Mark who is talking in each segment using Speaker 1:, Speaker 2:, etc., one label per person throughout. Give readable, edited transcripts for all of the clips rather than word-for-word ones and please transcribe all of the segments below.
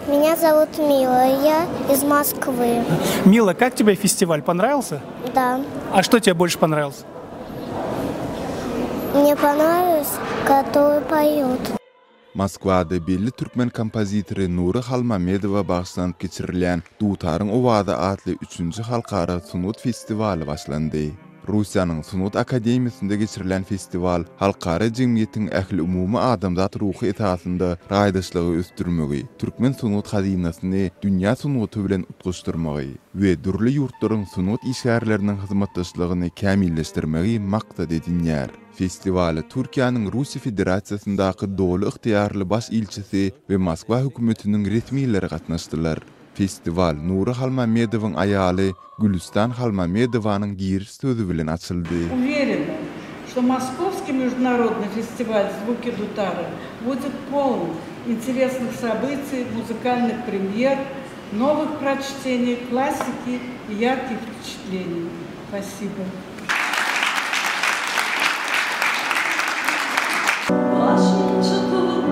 Speaker 1: Меня зовут Мила, я из Москвы.
Speaker 2: Мила, как тебе фестиваль? Понравился?
Speaker 1: Да.
Speaker 2: А что тебе больше понравилось?
Speaker 1: Мне понравилось, который поет.
Speaker 3: Moskwada belli türkmen kompozitory Nury Halmamedowa bagyşlanyp geçirilýän Dutaryň owazy atly üçünji halkara sungat festiwaly başlandy. Russiýanyň Sungat akademiýasynda geçirilen festiwal halkara jemgyýetiň ähliumumy adamzat ruhy esasynda raýdaşlygy ösdürmegi, türkmen sungat hazynasyny dünýä sungaty bilen utgaşdyrmagy we dürli ýurtlaryň sungat işgärleriniň hyzmatdaşlygyny kämilleşdirmegi maksat edinýär. Festiwala Türkiýäniň Russiýa Federasiýasyndaky doly ygtyýarly baş ilçisi we Moskwa hökümetiniň resmileri gatnaşdylar. Festiwal Nury Halmamedowyň aýaly Gülüstan Halmamedowanyň giriş sözi bilen açyldy.
Speaker 4: Уверена, что Московский международный фестиваль «Звуки дутара» будет полон интересных событий, музыкальных премьер, новых прочтений классики и ярких впечатлений. Спасибо.
Speaker 5: Başym çytyp,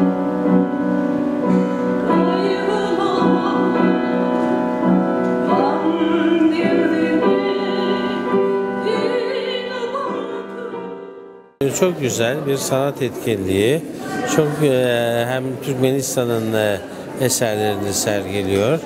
Speaker 5: gaýgylama, Gam derdini peýda
Speaker 6: Çok güzel bir sanat etkinliği. Çok hem Türkmenistan'ın eserlerini sergiliyor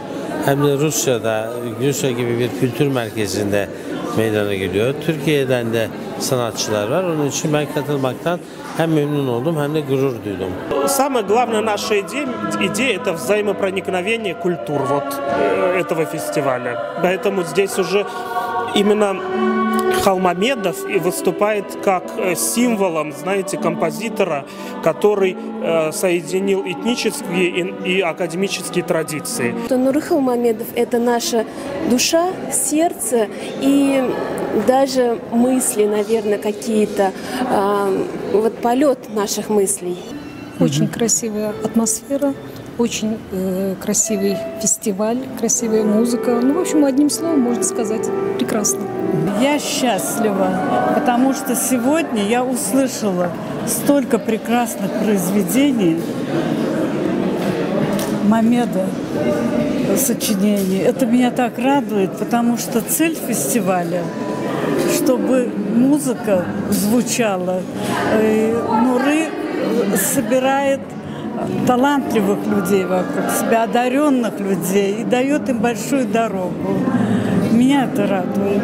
Speaker 6: hem de Rusya'da, Rusya gibi bir kültür merkezinde meydana geliyor. Türkiye'den de sanatçılar var. Onun için ben katılmaktan hem memnun oldum hem de gurur duydum.
Speaker 7: Самая главная наша идея, идея это взаимопроникновение культур вот э, этого фестиваля. Поэтому здесь уже именно Халмамедов и выступает как э, символом, знаете, композитора, который э, соединил этнические и, и академические традиции.
Speaker 8: Нуры Халмамедов – это наша душа, сердце и даже мысли, наверное, какие-то, вот полет наших мыслей.
Speaker 9: Очень красивая атмосфера, очень э, красивый фестиваль, красивая музыка. Ну, в общем, одним словом можно сказать, прекрасно.
Speaker 4: Я счастлива, потому что сегодня я услышала столько прекрасных произведений Мамеда сочинений. Это меня так радует, потому что цель фестиваля чтобы музыка звучала. Нуры собирает талантливых людей вокруг себя, одаренных людей и дает им большую дорогу. Меня это радует.